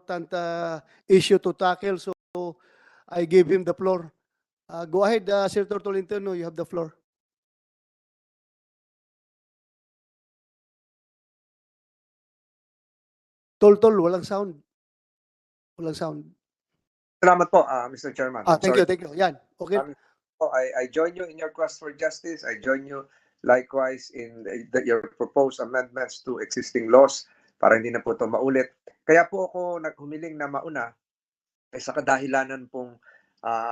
important issue to tackle. So I give him the floor. Go ahead, Senator Tolentino, you have the floor. Tol, walang sound. Walang sound. Salamat po, Mr. Chairman. I'm Thank sorry. you, thank you. Yan, okay. I join you in your quest for justice. I join you likewise in your proposed amendments to existing laws para hindi na po ito maulit. Kaya po ako naghumiling na mauna ay sa kadahilanan pong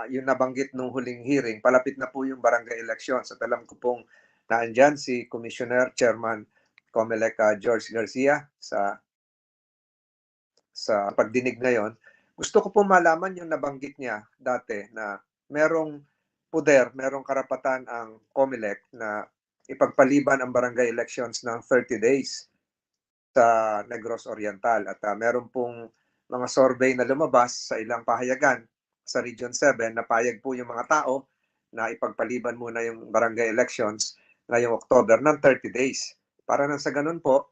yung nabanggit nung huling hearing, palapit na po yung barangay elections at alam ko pong naandyan si Commissioner Chairman Comelec George Garcia sa pagdinig ngayon. Gusto ko po malaman yung nabanggit niya dati na merong merong karapatan ang COMELEC na ipagpaliban ang barangay elections ng 30 days sa Negros Oriental. At meron pong mga survey na lumabas sa ilang pahayagan sa Region 7 na payag po yung mga tao na ipagpaliban muna yung barangay elections ngayong October ng 30 days. Para nang sa ganun po,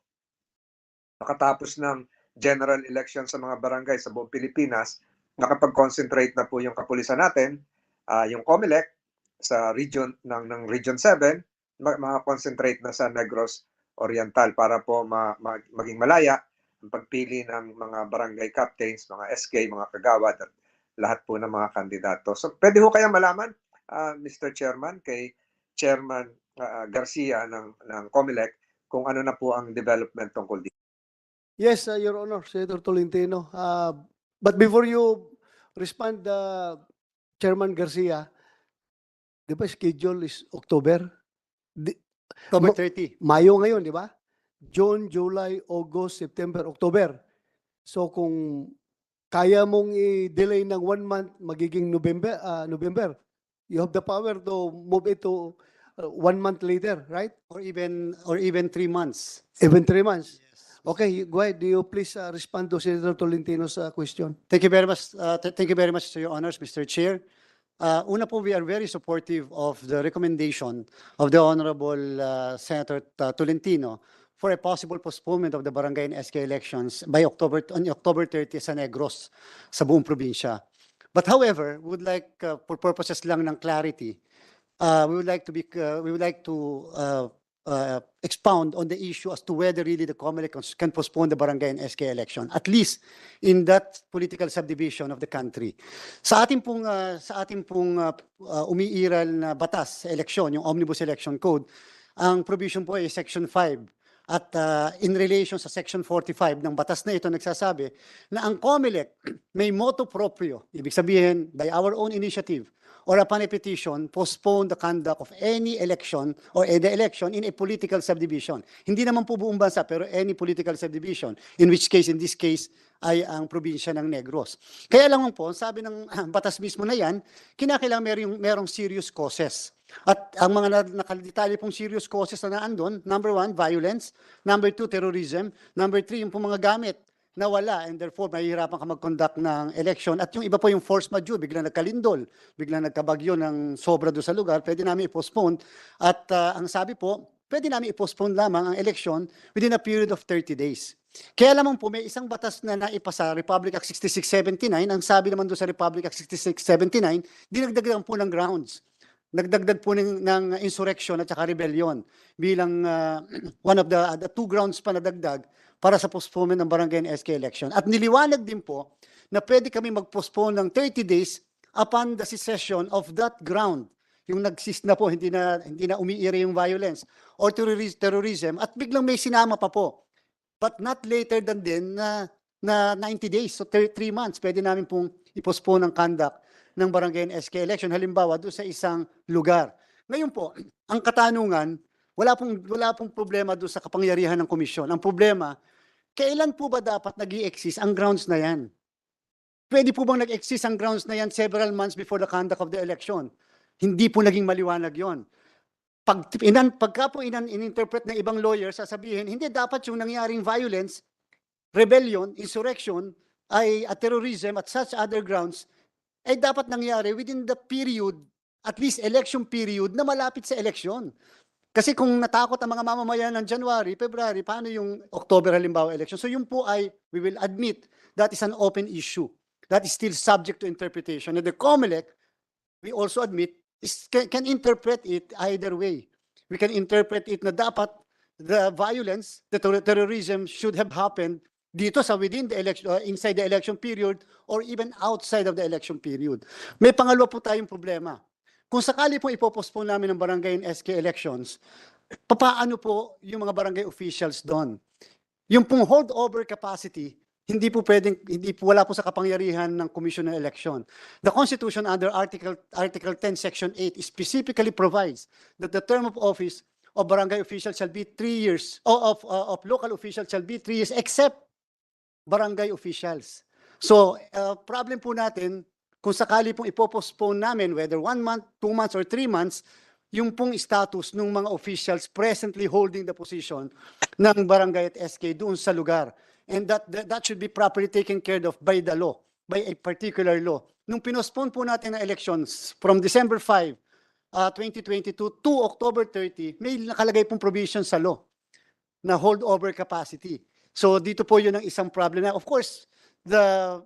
makatapos ng general election sa mga barangay sa buong Pilipinas, nakapag-concentrate na po yung kapulisan natin, yung COMELEC sa region ng Region 7, maka-concentrate na sa Negros Oriental para po maging malaya ang pagpili ng mga barangay captains, mga SK, mga kagawad at lahat po ng mga kandidato. So pwede ho kaya malaman, Mr. Chairman, kay Chairman Garcia ng COMELEC kung ano na po ang development tungkol dito. Yes, Your Honor, Senator Tolentino. But before you respond, Chairman Garcia, di ba schedule is October? October 30. Mayo ngayon, di ba? June, July, August, September, October. So kung kaya mong i-delay ng 1 month, magiging November, you have the power to move it to 1 month later, right? Or even 3 months. Even 3 months. Yes. Okay, go ahead. Do you please respond to Senator Tolentino's question? Thank you very much. Thank you very much to your honors, Mr. Chair. Una po, we are very supportive of the recommendation of the Honorable Senator Tolentino for a possible postponement of the barangay and SK elections by October 30 sa Negros, sa buong probinsya. But however, we would like, for purposes lang ng clarity, we would like to expound on the issue as to whether really the COMELEC can postpone the barangay and SK election, at least in that political subdivision of the country. Sa ating pong umiiral na batas sa eleksyon, yung Omnibus Election Code, ang provision po ay Section 5. At in relation sa Section 45 ng batas na ito, nagsasabi na ang COMELEC may motu proprio, ibig sabihin, by our own initiative, or upon a petition, postpone the conduct of any election or the election in a political subdivision. Hindi naman po buong bansa, pero any political subdivision, in this case, ay ang probinsya ng Negros. Kaya lang po, sabi ng batas mismo na yan, kinakailangan merong serious causes. At ang mga nakadetalye pong serious causes na naandun, number 1, violence, number 2, terrorism, number 3, yung pong mga gamit na wala, and therefore mahihirapan ka mag-conduct ng election. At yung iba po yung force majeure, biglang nagkalindol, biglang nagkabagyo ng sobra doon sa lugar, pwede namin i-postpone. At ang sabi po, pwede namin i-postpone lamang ang election within a period of 30 days. Kaya lamang po may isang batas na naipasa, Republic Act 6679, ang sabi naman doon sa Republic Act 6679, dinagdagan po ng grounds. Nagdagdag po ng insurrection at saka rebellion bilang one of the 2 grounds pa na dagdag para sa postponement ng barangay and SK election. At niliwanag din po na pwede kami mag-postpone ng 30 days upon the cessation of that ground. Yung nag-cease na po, hindi na umiira yung violence or terrorism at biglang may sinama pa po. But not later than din na 90 days, so 3 months, pwede namin pong i-postpone ang conduct ng barangay and SK election, halimbawa doon sa isang lugar. Ngayon po, ang katanungan, wala pong problema doon sa kapangyarihan ng komisyon. Ang problema, kailan po ba dapat nag-i-exist ang grounds na yan? Pwede po bang nag-exist ang grounds na yan several months before the conduct of the election? Hindi po naging maliwanag yon. Pagka po in-interpret ng ibang lawyers, sasabihin, hindi dapat yung nangyaring violence, rebellion, insurrection, ay terrorism at such other grounds, ay dapat nangyari within the period, at least election period, na malapit sa election. Kasi kung natakot ang mga mamamayan ng January, February, paano yung October halimbawa election? So yun po ay, we will admit, that is an open issue. That is still subject to interpretation. And the COMELEC, we also admit, can interpret it either way. We can interpret it na dapat the violence, the terrorism should have happened dito sa within the election, inside the election period, or even outside of the election period. May pangalawa po tayong problema. Kung sakali po ipopostpone namin ng barangay and SK elections, papaano po yung mga barangay officials doon? Yung pong holdover capacity, wala po sa kapangyarihan ng Commission ng Election. The Constitution under Article 10, Section 8 specifically provides that the term of office of barangay officials shall be 3 years, or of local officials shall be 3 years, except barangay officials. So, problem po natin, kung sakali pong ipopostpone namin, whether 1 month, 2 months, or 3 months, yung pong status ng mga officials presently holding the position ng barangay at SK doon sa lugar. And that should be properly taken care of by the law, by a particular law. Nung pinospone po natin ang elections from December 5, 2022 to October 30, may nakalagay pong provision sa law na holdover capacity. So dito po yun ang isang problem na, of course, the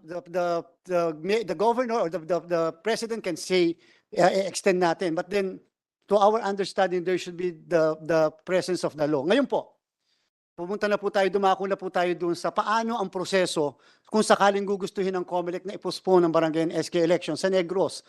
governor or the president can say extend natin, but then to our understanding there should be the presence of the law. Ngayon po, pumunta na po tayo, dumako na po tayo dun sa paano ang proseso kung sakaling gugustuhin ng COMELEC na ipostpone ng barangay and SK election sa Negros.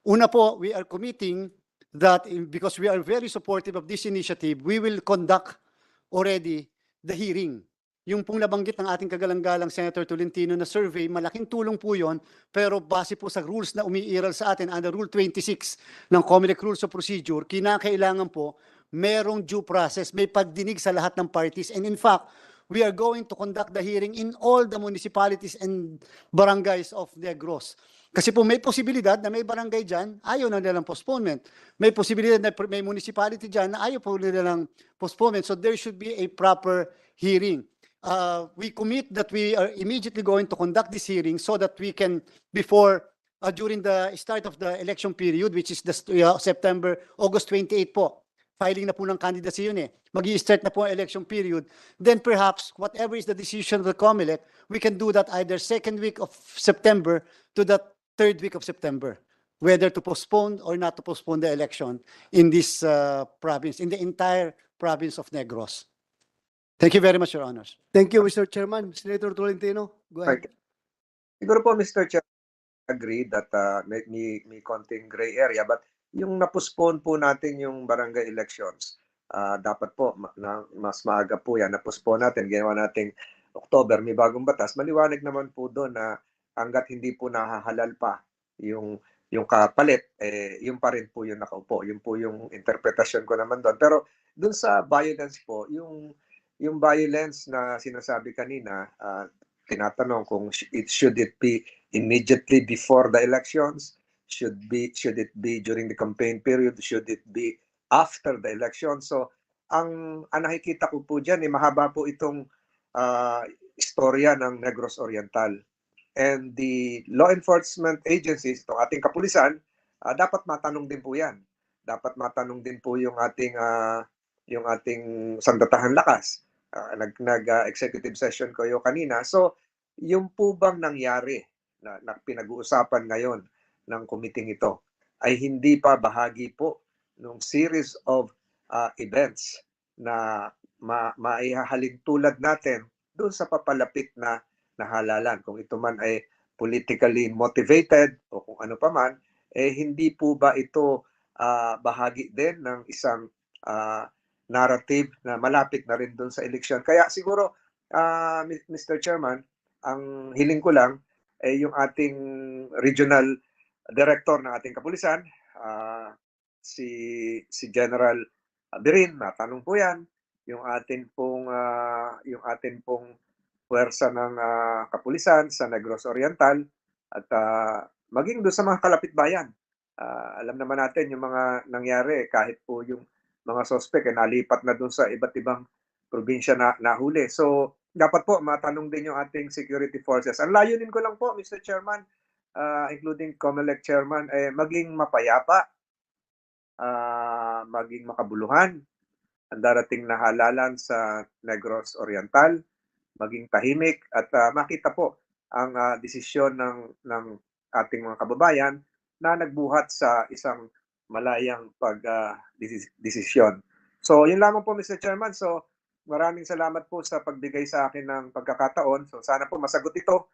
Una po, we are committing that because we are very supportive of this initiative, we will conduct already the hearing. Yung pong nabanggit ng ating kagalang-galang Senator Tolentino na survey, malaking tulong po yon, pero base po sa rules na umiiral sa atin under Rule 26 ng COMELEC Rules of Procedure, kinakailangan po merong due process, may pagdinig sa lahat ng parties. And in fact, we are going to conduct the hearing in all the municipalities and barangays of Negros. Kasi po may posibilidad na may barangay dyan, ayaw na nilang postponement. May posibilidad na may municipality dyan na ayaw po nilang postponement. So there should be a proper hearing. We commit that we are immediately going to conduct this hearing so that we can, during the start of the election period, which is the August 28 po, filing na po ng candidacy yun eh. Mag-i-start na po ang election period. Then perhaps, whatever is the decision of the COMELEC, we can do that either second week of September to the third week of September, whether to postpone or not to postpone the election in this province, in the entire province of Negros. Thank you very much, Your Honors. Thank you, Mr. Chairman. Senator Tolentino, go ahead. Siguro po, Mr. Chair, agree that may konting gray area, but yung na-postpone po natin yung barangay elections, dapat po mas maaga po yan, na-postpone natin, ginawa natin October, may bagong batas. Maliwanag naman po doon na hanggat hindi po nahahalal pa yung kapalit, yung pa rin po yung nakaupo. Yun po yung interpretasyon ko naman doon. Pero doon sa violence po, yung violence na sinasabi kanina, tinatanong kung should it be immediately before the elections, should it be during the campaign period, should it be after the election. So ang nakikita ko po diyan mahaba po itong istorya ng Negros Oriental, and the law enforcement agencies, itong ating kapulisan, dapat matanong din po yan. Dapat matanong din po yung ating sandatahan lakas. Nag-executive session ko yung kanina. So, yung po bang nangyari na pinag-uusapan ngayon ng committee ito ay hindi pa bahagi po ng series of events na maihahalin tulad natin doon sa papalapit na halalan. Kung ito man ay politically motivated o kung ano pa man, hindi po ba ito bahagi din ng isang narrative na malapit na rin doon sa eleksyon. Kaya siguro, Mr. Chairman, ang hiling ko lang ay yung ating regional director ng ating kapulisan, si General Birin, matanong po yan, yung ating pong puwersa ng kapulisan sa Negros Oriental at maging doon sa mga kalapit bayan. Alam naman natin yung mga nangyari kahit po yung mga suspect nalipat na doon sa iba't ibang probinsya na nahuli. So, dapat po matanong din yung ating security forces. Ang layunin ko lang po, Mr. Chairman, including COMELEC Chairman, maging mapayapa, maging makabuluhan, ang darating na halalan sa Negros Oriental, maging tahimik at makita po ang desisyon ng ating mga kababayan na nagbuhat sa isang malayang desisyon. So, yun lamang po, Mr. Chairman. So, maraming salamat po sa pagbigay sa akin ng pagkakataon. So, sana po masagot ito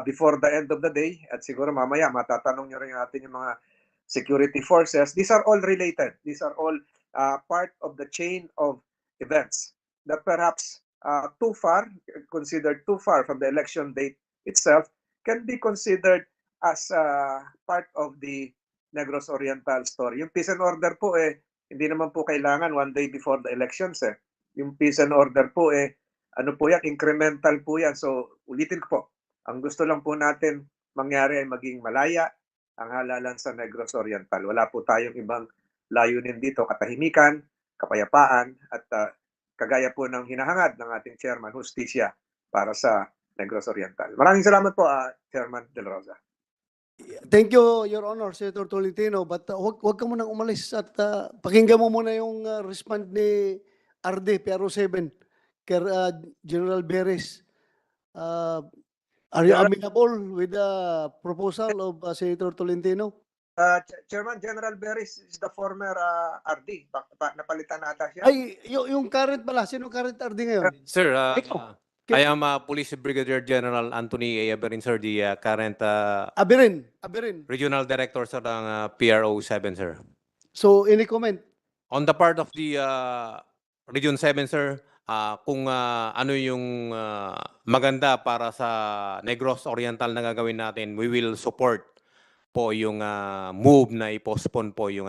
before the end of the day. At siguro mamaya matatanong nyo rin natin yung mga security forces. These are all related. These are all part of the chain of events that perhaps considered too far from the election date itself, can be considered as part of the Negros Oriental story. Yung peace and order po hindi naman po kailangan one day before the elections Yung peace and order po ano po yan, incremental po yan. So ulitin ko po, ang gusto lang po natin mangyari ay maging malaya ang halalan sa Negros Oriental. Wala po tayong ibang layunin dito, katahimikan, kapayapaan, at kagaya po ng hinahangad ng ating chairman, hustisya para sa Negros Oriental. Maraming salamat po, Chairman De La Rosa. Thank you, Your Honor, Senator Tolentino. But wag ka munang umalis at pakinggan mo muna yung respond ni RD, PRO7, kay General Beres. Are you General- amenable with the proposal of Senator Tolentino? Chairman General Beris is the former RD. Napalitan na ata siya. Ay, yung current pala. Sino current RD ngayon? Sir, Ikaw. I am Police Brigadier General Anthony A. Aberin, sir, the current Aberin. Regional Director sir ng PRO7, sir. So, any comment? On the part of the Region 7, sir, kung ano yung maganda para sa Negros Oriental na gagawin natin, we will support po yung move na i-postpone po yung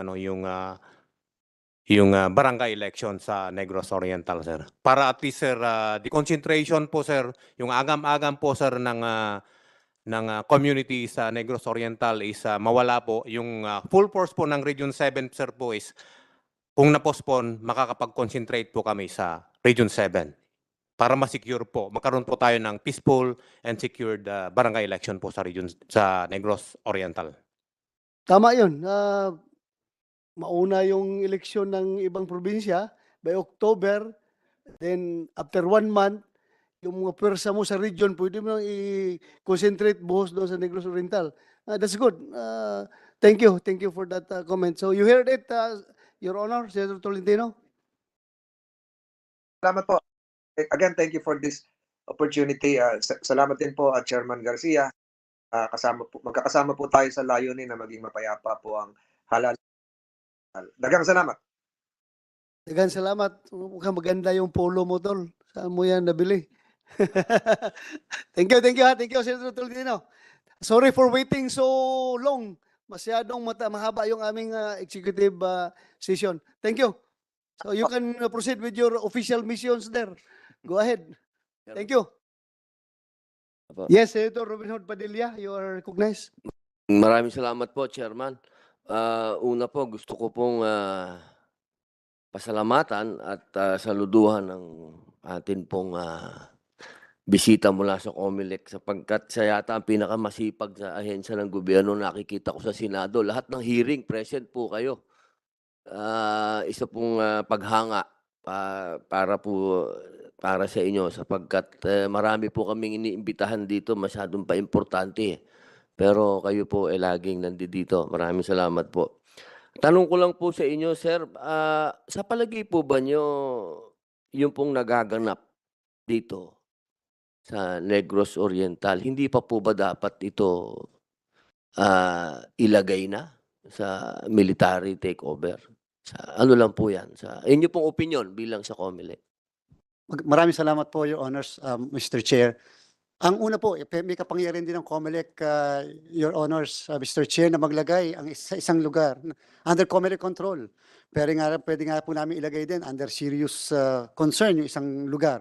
barangay election sa Negros Oriental, sir. Para at least, sir, the concentration po, sir, yung agam-agam po, sir, ng community sa Negros Oriental is mawala po. Yung full force po ng Region 7, sir, po is kung na-postpone, makakapag-concentrate po kami sa Region 7 para ma-secure po. Magkaroon po tayo ng peaceful and secured barangay election po sa Negros Oriental. Tama yun. Mauna yung eleksyon ng ibang probinsya by October, then after 1 month, yung mga pwersa mo sa region, pwede mo nang i-concentrate buhos doon sa Negros Oriental. That's good. Thank you for that comment. So you heard it, Your Honor, Senator Tolentino? Salamat po. Again, thank you for this opportunity. Salamat din po, Chairman Garcia. Magkakasama po tayo sa layunin na maging mapayapa po ang halal. Dagang salamat. Dagan salamat. Mukhang maganda yung polo mo, Tol. Saan mo yan nabili? Thank you, Senator Tolentino. Sorry for waiting so long. Masyadong mahaba yung aming executive session. Thank you. So you can proceed with your official missions there. Go ahead. Thank you. Apo. Yes, Senator Robin Hood Padilla, you are recognized. Maraming salamat po, Chairman. Una po, gusto ko pong pasalamatan at saluduhan ng atin pong bisita mula sa COMELEC sapagkat siya yata ang pinakamasipag sa ahensya ng gobyerno nakikita ko sa Senado. Lahat ng hearing, present po kayo. Isa pong paghanga para sa inyo sapagkat marami po kaming iniimbitahan dito, masyadong pa importante. Pero kayo po ay laging nandito. Maraming salamat po. Tanong ko lang po sa inyo, sir, sa palagay po ba nyo yung pong nagaganap dito sa Negros Oriental, hindi pa po ba dapat ito ilagay na sa military takeover? Ano lang po yan? Sa inyo pong opinion bilang sa COMELEC. Maraming salamat po, Your Honors, Mr. Chair. Ang una po, may kapangyarihan din ng COMELEC, Your Honors, Mr. Chair, na maglagay sa isang lugar under COMELEC control. Pero pwede nga po namin ilagay din under serious concern yung isang lugar.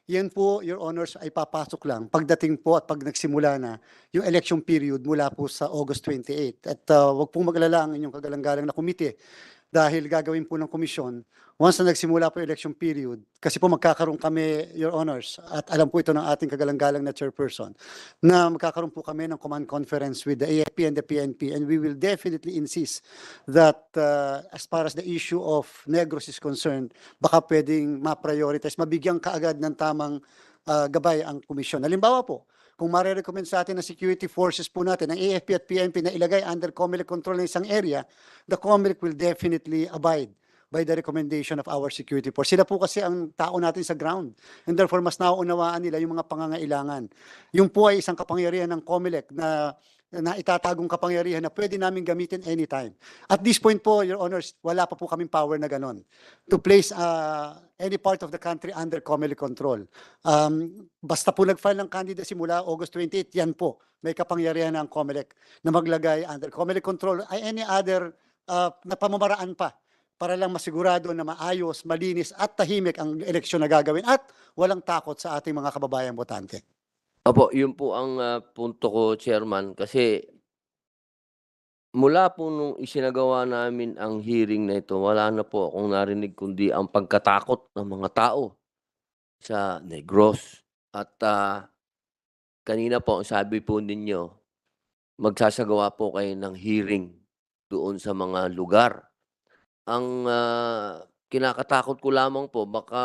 Yan po, Your Honors, ay papasok lang pagdating po at pag nagsimula na yung election period mula po sa August 28. At wag pong maglala ang inyong kagalang-galang na komite dahil gagawin po ng komisyon, once na nagsimula po yung election period, kasi po magkakaroon kami, Your Honors, at alam po ito ng ating kagalang-galang na chairperson, na magkakaroon po kami ng command conference with the AFP and the PNP, and we will definitely insist that as far as the issue of Negros is concerned, baka pwedeng ma-prioritize, mabigyan kaagad ng tamang gabay ang komisyon. Halimbawa po, kung marirecommend sa atin ng security forces po natin, ng AFP at PNP na ilagay under COMELEC control ng isang area, the COMELEC will definitely abide by the recommendation of our security force. Sila po kasi ang tao natin sa ground. And therefore, mas nauunawaan nila yung mga pangangailangan. Yung po ay isang kapangyarihan ng COMELEC na itatagong kapangyarihan na pwede namin gamitin anytime. At this point po, Your Honors, wala pa po kaming power na ganon to place any part of the country under COMELEC control. Basta po nag-file ng candidacy mula August 28, yan po, may kapangyarihan ng COMELEC na maglagay under COMELEC control ay any other na pamamaraan pa para lang masigurado na maayos, malinis at tahimik ang eleksyon na gagawin at walang takot sa ating mga kababayang botante. Opo, yun po ang punto ko, Chairman, kasi mula po nung isinagawa namin ang hearing na ito, wala na po akong narinig kundi ang pagkatakot ng mga tao sa Negros. At kanina po, sabi po ninyo, magsasagawa po kayo ng hearing doon sa mga lugar. Ang kinakatakot ko lamang po, baka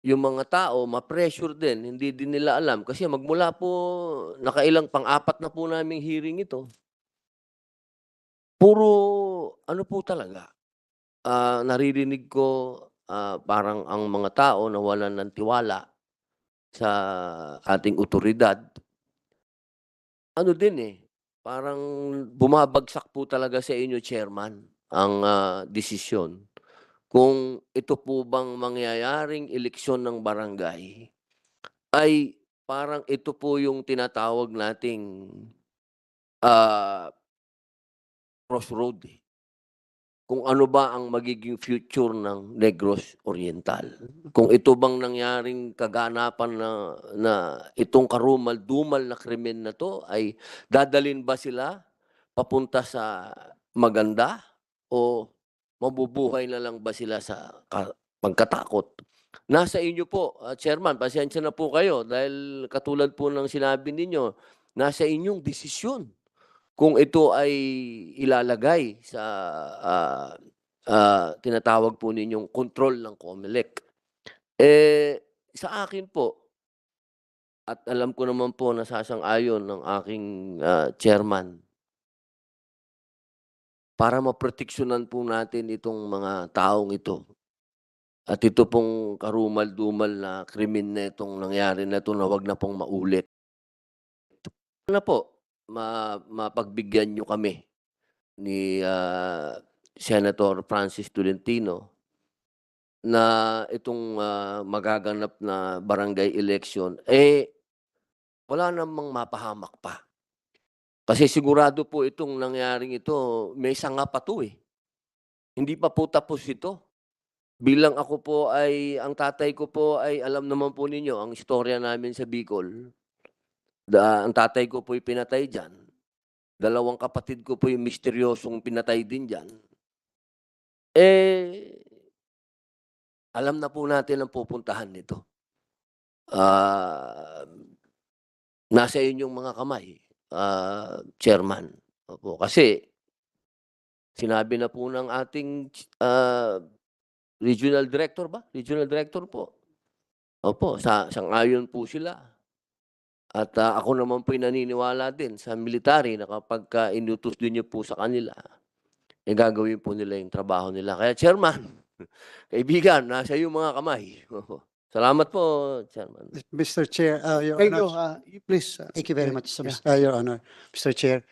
yung mga tao ma-pressure din, hindi din nila alam. Kasi magmula po, nakailang pang-apat na po naming hearing ito, puro ano po talaga, naririnig ko parang ang mga tao nawalan ng tiwala sa ating otoridad. Ano din parang bumabagsak po talaga sa inyo, Chairman, ang desisyon. Kung ito po bang mangyayaring eleksyon ng barangay, ay parang ito po yung tinatawag nating crossroad. Kung ano ba ang magiging future ng Negros Oriental. Kung ito bang nangyaring kaganapan na itong karumal-dumal na krimen na to ay dadalin ba sila papunta sa maganda o mabubuhay na lang ba sila sa pagkatakot? Nasa inyo po, Chairman, pasensya na po kayo dahil katulad po ng sinabi ninyo, nasa inyong desisyon kung ito ay ilalagay sa tinatawag po ninyong control ng COMELEC. Sa akin po, at alam ko naman po nasasang-ayon ng aking chairman, para maproteksyonan po natin itong mga taong ito. At ito pong karumal-dumal na krimen na itong nangyari na ito na wag na pong maulit. Sana po, mapagbigyan nyo kami ni Senator Francis Tolentino na itong magaganap na barangay election, wala namang mapahamak pa. Kasi sigurado po itong nangyaring ito, may sanga pa to Hindi pa po tapos ito. Bilang ako po ang tatay ko po ay alam naman po ninyo ang istorya namin sa Bicol. Ang tatay ko po ay pinatay dyan. Dalawang kapatid ko po yung misteryosong pinatay din dyan. Alam na po natin ang pupuntahan nito. Nasa inyong mga kamay, Chairman. Opo, kasi sinabi na po ng ating Regional Director ba? Regional Director po. Opo, sang-ayon po sila. At ako naman po naniniwala din sa military na kapag inutos din niyo po sa kanila, gagawin po nila yung trabaho nila. Kaya Chairman, kaibigan, nasa iyo mga kamay. Salamat po, Chairman. Mr. Chair, Your Thank Honor. you. Please. Thank you very much, Yeah. Your Honor, Mr. Chair.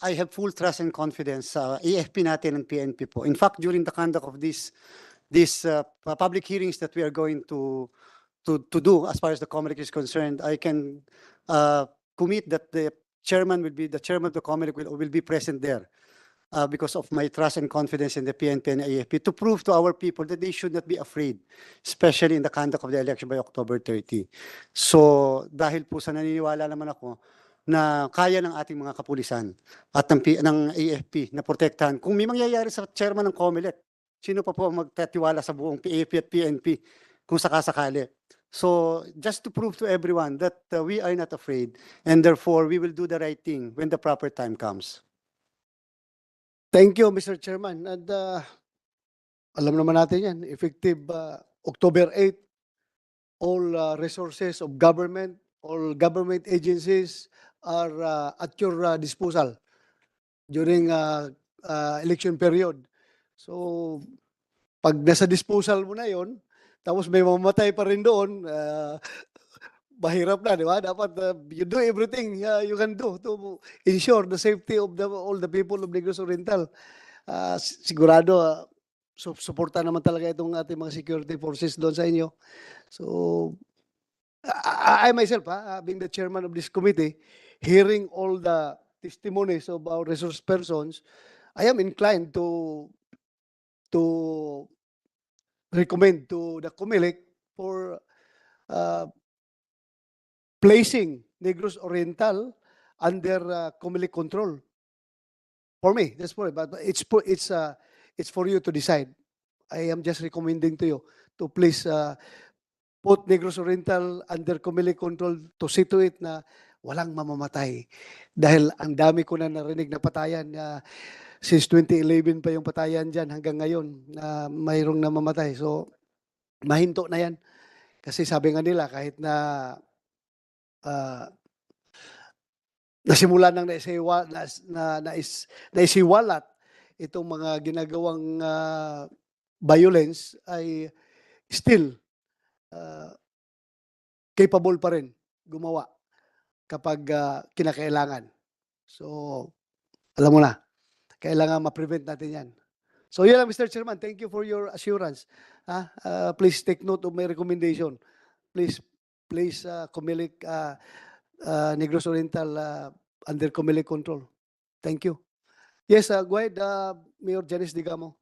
I have full trust and confidence sa AFP natin and PNP po. In fact, during the conduct of these public hearings that we are going to do as far as the COMELEC is concerned, I can commit that the chairman of the COMELEC will be present there because of my trust and confidence in the PNP and AFP to prove to our people that they should not be afraid, especially in the conduct of the election by October 30. So dahil po sa naniniwala naman ako na kaya ng ating mga kapulisan at ng AFP na protektahan. Kung may mangyayari sa chairman ng COMELEC, sino pa po ang magtatiwala sa buong AFP at PNP kung sakasakali? So just to prove to everyone that we are not afraid and therefore we will do the right thing when the proper time comes. Thank you, Mr. Chairman. And alam naman natin yan, effective October 8, all resources of government, all government agencies are at your disposal during election period. So, pag nasa disposal mo na yon, tapos may mamatay pa rin doon, mahirap na, di ba? Dapat you do everything you can do to ensure the safety of all the people of Negros Oriental. Sigurado, suporta naman talaga itong ating mga security forces doon sa inyo. So, I myself, being the chairman of this committee, hearing all the testimonies of our resource persons, I am inclined to recommend to the COMELEC for placing Negros Oriental under COMELEC control. For me, that's for it. But it's for you to decide. I am just recommending to you to please put Negros Oriental under COMELEC control to see to it na walang mamamatay. Dahil ang dami ko na narinig na patayan. Since 2011 pa yung patayan dyan hanggang ngayon na mayroong namamatay. So, mahinto na yan. Kasi sabi nga nila kahit na nasimula nang naisiwalat itong mga ginagawang violence ay still capable pa rin gumawa kapag kinakailangan. So, alam mo na, kailangan ma-prevent natin yan. So, yun lang, Mr. Chairman. Thank you for your assurance. Please take note of my recommendation. Please COMELEC, Negros Oriental under COMELEC control. Thank you. Yes, go ahead, Mayor Janice Digamo.